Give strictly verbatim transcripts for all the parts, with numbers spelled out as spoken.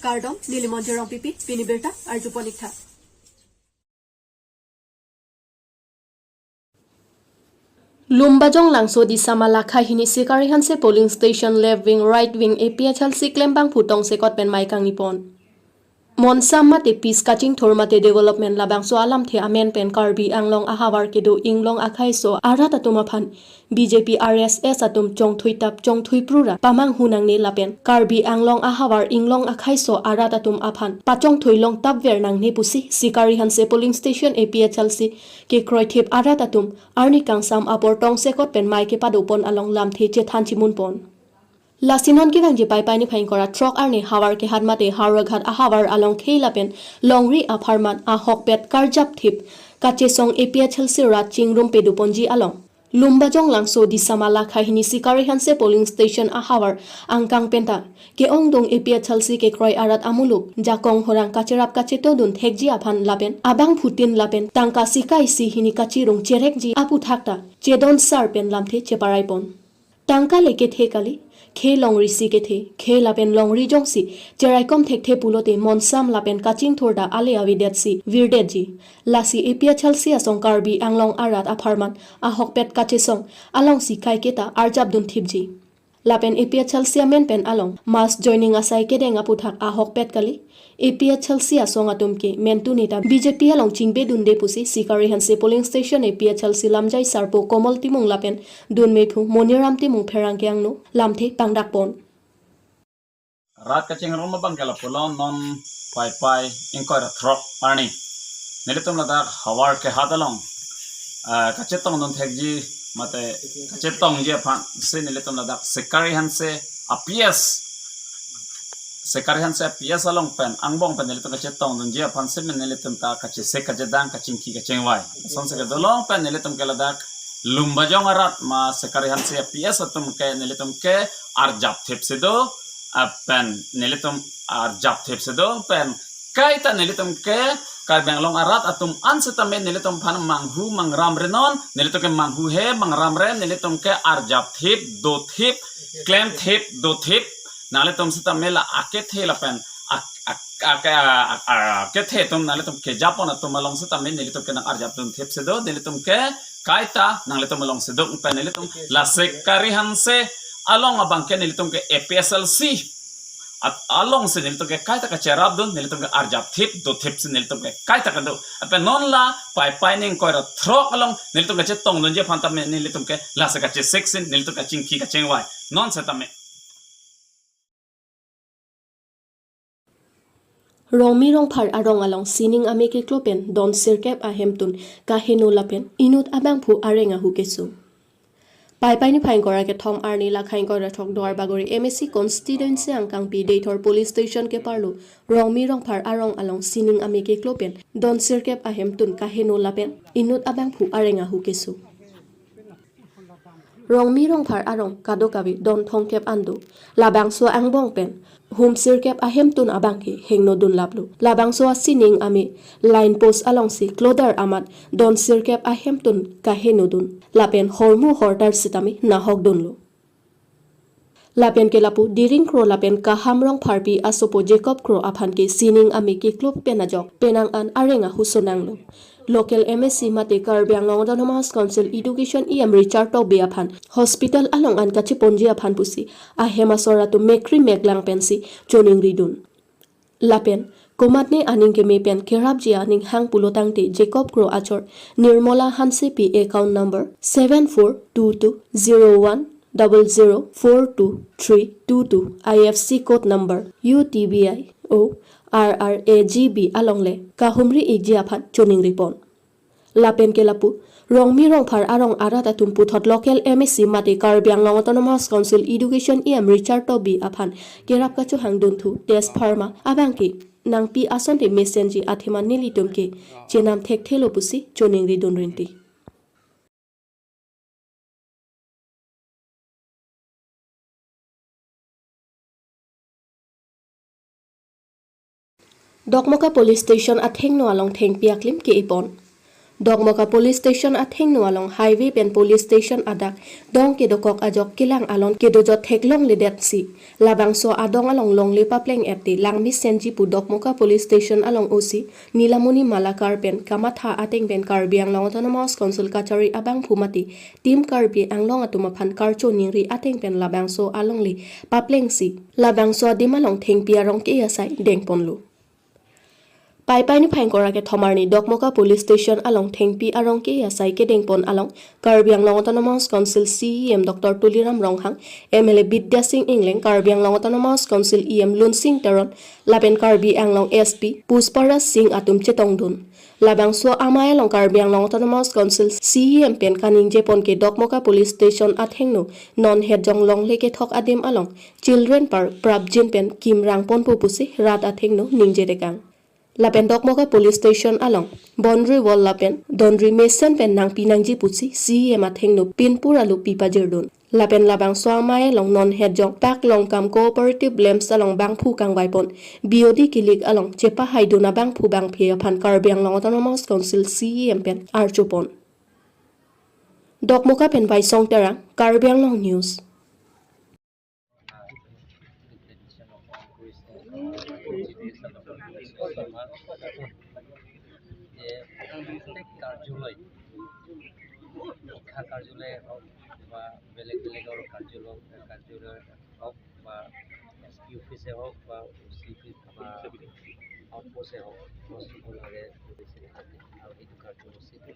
Kardom, neli Monjir Rongpipi, pini birta arjupon ik tha. Lumbajong Langso Disama Lakha hini Sikari Hanse polling station left wing, right wing A P H L C klembangphu tongsekot pen mei kangni pon. Monsam mate peace kachingthur mate development labangso alamthe amen pen Karbi Anglong ahavar kedo inglong akhaiso arat atum aphan B J P R S S atum chongthui tap chongthui prura pamanghu nangne lapen Karbi Anglong ahavar inglong akhaiso arat atum aphan pachongthui long tapver nangne pusi Sikari Hanse polling station A P H L C kekroi thip arat atum arni kangsam apor tongsekot pen mei kepadopon along lamthe chethan chimun pon. Lasi non kevangji Paipai niphai ingkoi ra throk arni havar kehat mate Howraghat ahavar along khei lapen longri apharman ahokpet karjap thip kachesong A P H L C rat chingrum pedoponji along Lumbajong Langso Disama Lakha hini Sikari Hanse polling station ahavar angkang penta ke-ongdung A P H L C kekroi arat amuluk jakong horang kacherap kachetodun thekji aphan lapen abangphutin lapen tangka sikai si hini kachirung cherekji aputhak ta chedon sar pen lamthe cheparai pon. Tangka le kethe kali, khei longri si kethe, khei lapen longri jongsi cheraikom thekthe pulote monsam lapen kachingthur ta ale avedetsi virdetji. Lasi A P H L C asong Karbi Anglong arat apharman ahokpet kachesong alongsi kaiketa arjapdun thipji. Lapen A P H L C amen pen along mass joining asai kedeng aputhak ahokpet kali, A P H L C asong atum ke mentu neta B J P along chingbedunde pusi Sikari Hanse polling station A P H L C lamjai sarpo Komol Timung lapen dunmephu Moniram Timung pherangke angno lamthe pangdak pon. Rat kachingrum abang ke lapulo non Paipai ingkoi ra throk arni nelitum ladak havar kehat along, ah, kachetongdun thekji mate kachetongji aphan si nelitum ladak Sikari Hanse A P S Sikari Hanse A P S along pen angbong pen nelitum kachetongdunji aphan si nelitum ta kachesek kachedang kachingki kachingvai. Sonsi kedo along pen nelitum ke ladak Lumbajong arat ma Sikari Hanse A P S atum ke nelitum ke arjap thip si do, ah, pen nelitum arjap thip si do pen kaita nelitum ke Karbi Anglong arat atum an setame nelitum aphan manghu mangram renon, nelitum ke manghu he mangram re, nelitum ke arjap thip, do thip, klem thip, do thip, nanglitum setame la akethe lapen ak-, ak-, ak-, ak-, akethe atum nanglitum kejapon atum along setame nelitum ke nang arjapdun thip si do, nelitum ke kaita nanglitum along si do pen nelitum la Sikari Hanse along abang ke nelitum ke A P H L C at alongsi nelitum ke kaita kacherapdun, nelitum ke arjap thip, do thip si nelitum ke kaita kedo. Apen non la Paipai ingkoi ra throk along nelitum kachetongdunji aphan tame nelitum ke lasi kachesek si nelitum kachingki kachingvai. Non setame. Rongmi Rongphar arong along sining ame keklo pen don sirkep ahemtun kaheno lapen inut abangphu areng ahu keso. Paipai niphai ingkoi ra kethom arni Lakha ingkoi ra throk Duarbagori M A C constituency angkangpi Deithor police station keparlo Rongmi Rongphar arong along sining ame keklo pen don sirkep ahemtun kaheno lapen inut abangphu areng ahu keso. Rongmi Rongphar arong kadokave don thomkep an do. Labangso angbong pen hum sirkep ahemtun abang ke hengnodun laplo. Labangso asining ame line post alongsi klodar amat don sirkep ahemtun kahenodun. Lapen hormu hortar sitame nahokdunlo. Lapen ke lapu Diring Kro lapen Kaham Rongpharpi asopo Jacob Kro aphan ke sining ame keklo pen ajok penang an areng ahu sonanglo. Local M A C mate Karbi Anglong Autonomous Council Education E M Richard Tokbi aphan hospital along an kacheponji aphan pusi ahem asor atum mekri meklang pensi choningridun. Lapen komatne aning keme pen kerapji aning hang pulo tangte Jacob Kro achor Nirmola Hansepi account number seven four two two zero one double zero four two three two two, I F C code number U T B I O R R A G B alongle kahumri ikji aphan choningripon. Lapen ke lapu Rongmi Rongphar arong arat atum puthot local M A C mate Karbi Anglong Autonomous Council Education E M Richard Tokbi aphan kerap kachohangdunthu test pharma abang ke nangpi asonte mesenji athema nelitum ke chenam thekthelo pusi choningridun rinti. Dokmoka Police Station athengno along thengpi aklim ke-epon. Dokmoka Police Station athengno along highway pen police station adak dong kedokok ajok kelang alon kedojot theklongledetsi labangso adong along longle papleng-et te langmesenji pu Dokmoka Police Station along O C Nilamoni Malakar pen kamatha ateng pen Karbi Anglong Autonomous Council kachari abangphu mate Team Karbi Anglong atum aphan karcho ningri ateng pen labangso alongle paplengsi labangso adim along thengpi arong ke-e asai dengponlo. Paipai niphai ingkoi ra kethom arni Dokmoka Police Station along thengpi arong ke-e asai kedengpon along Karbi Anglong Autonomous Council C E M Doctor Tuliram Ronghang, M L A Bidya Sing Engleng, Karbi Anglong Autonomous Council E M Lunsing Teron lapen Karbi Anglong S P Puspara Sing atum chetongdun. Labangso amei along Karbi Anglong Autonomous Council C E M pen kaningjepon ke Dokmoka Police Station athengno non hetjong longle kethok adim along Children Park prapjin pen kimrangponpo pusi rat athengno ningjetekang. Lapen Dokmoka Police Station along boundary wall lapen donri mesen pen nangpi nangji pusi C E M athengno pinpur alu pipajirdun. Lapen labangso amei along non hetjong Pak Longkam Cooperative Lamps along bangphu kangvaipon B O D kilik along chepahaidun abangphu bangphi aphan Karbi Anglong Autonomous Council C E M pen archopon. Dokmoka pen Vaisong Terang, Karbi Anglong News. যে প্রত্যেক কাৰ্যালয়, শিক্ষা কাৰ্যালয়ে হওক বা বেলেগ বেলেগৰ কাৰ্যালয়, কাৰ্যালয় হওক বা এছ পি অফিচে হওক বা অ' চি অফিচ বা আউটপোষ্টে হওক, বস্তুবোৰ লাগে কৰিছিলে আজি। আৰু সেইটো কাৰ্যসূচীটো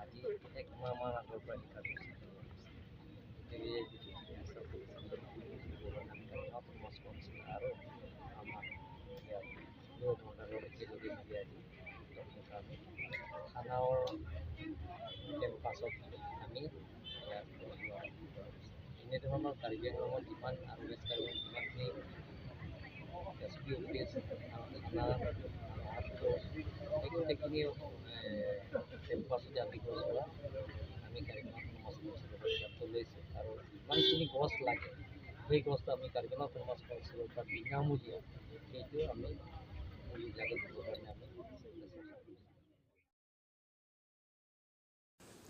আজি এক মাহমান আগৰ পৰা সেই কাৰ্যসূচী চলি আছে। গতিকে যিটো সমাজ কৰিছিল, সমাজ কৰিছিল আৰু আমাৰ ইয়াত দূৰ দূৰণিৰ একেলগে মিলি আজি থানাৰ কেম্পাছত আমি ইয়াত এনেধৰণৰ কাৰ্বি আংলঙত যিমান আৰু ৱেষ্ট কাৰ্বি আংলঙত যিমানখিনি এছ পি অফিচ আৰু থানা আৰু আউটপোষ্ট গোটেইখিনি কেম্পাছতে আমি গৈ যোৱা আমি কাৰ্বি আংলঙত সমাজ কৰিছিলোঁ সিদ্ধান্ত লৈছোঁ আৰু যিমানখিনি গছ লাগে সেই গছটো আমি কাৰ্বি আংলং সমাজ কৰিছিলোঁ তাত বিনামূলীয়া সেইটো আমি পুলিবিলাকে দিবৰ কাৰণে আমি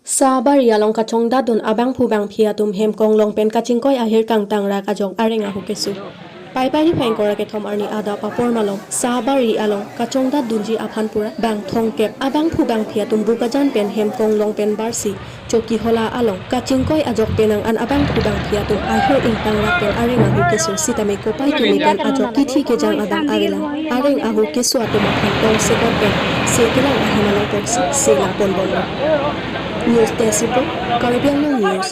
Sahbari along kachongdatdun abangphu bangphi atum hem konglong pen kachingkoi ahir kangtangrak ajok areng ahu keso. Paipai niphai ingkoi ra kethom arni adap apor malom Sahbari along kachongdatdunji aphan pura bang thomkep abangphu bangphi atum Bokajan pen hem konglong pen barsi Chokihola along kachingkoi ajok penang an abangphu bangphi atum ahir ingtangrak pen areng ahu keso sitame kopai keme pen ajok kithi kejang abang avelang. Areng ahu keso atum aphan tongsekot pen sekelang ahem along tongsi selangponbomlo. News Desk Report, Karbi Anglong News.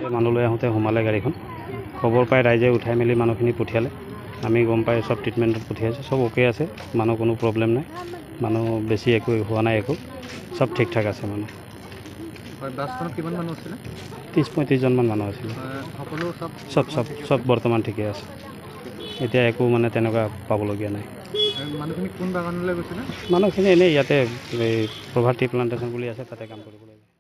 এই মানুহ লৈ আহোঁতে সোমালে গাড়ীখন। খবৰ পাই ৰাইজে উঠাই মেলি মানুহখিনি পঠিয়ালে। আমি গম পাই চব ট্ৰিটমেণ্টত পঠিয়াইছোঁ, চব অ'কে আছে, মানুহ কোনো প্ৰব্লেম নাই, মানুহ বেছি একো হোৱা নাই, একো চব ঠিক ঠাক আছে মানুহ। হয়, বাছখনত কিমান মানুহ আছিলে? ত্ৰিছ পঁয়ত্ৰিছজনমান মানুহ আছিলে। হয়, সকলো চব চব চব চব বৰ্তমান ঠিকে আছে, এতিয়া একো মানে তেনেকুৱা পাবলগীয়া নাই। হয়, মানুহখিনি কোন বাগানলৈ গৈছিলে? মানুহখিনি এনেই ইয়াতে এই প্ৰভাত টি প্লাণ্টেশ্যন বুলি আছে, তাতে কাম কৰিবলৈ যায়।